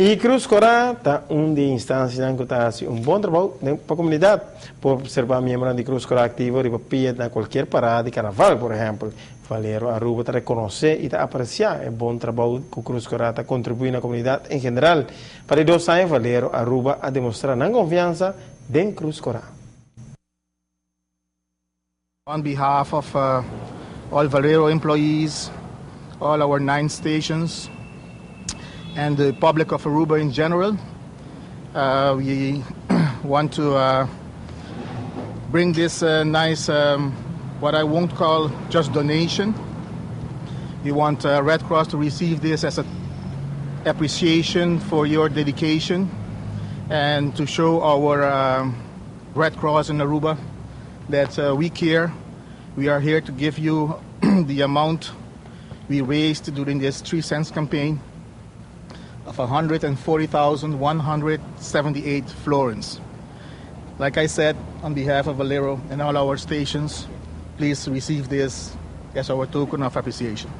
Y Cruz Cora ta un di e instancianan cu ta haci un bon trabou den pa comunidad. Por observa miembronan di Cruz Cora activo riba pia na cualkier parada di carnaval, por ehempel. Valero Aruba ta reconoce y ta aprecia e bon trabou cu Cruz Cora ta contribui na comunidad en general. Pa di dos aña Valero Aruba a demostra nan confiansa den Cruz Cora. On behalf of all Valero employees, all our nine stations, and the public of Aruba in general, we want to bring this nice, what I won't call just donation. We want Red Cross to receive this as a appreciation for your dedication and to show our Red Cross in Aruba that we care. We are here to give you the amount we raised during this 3 cents campaign of 140,178 florins. Like I said, on behalf of Valero and all our stations, please receive this as our token of appreciation.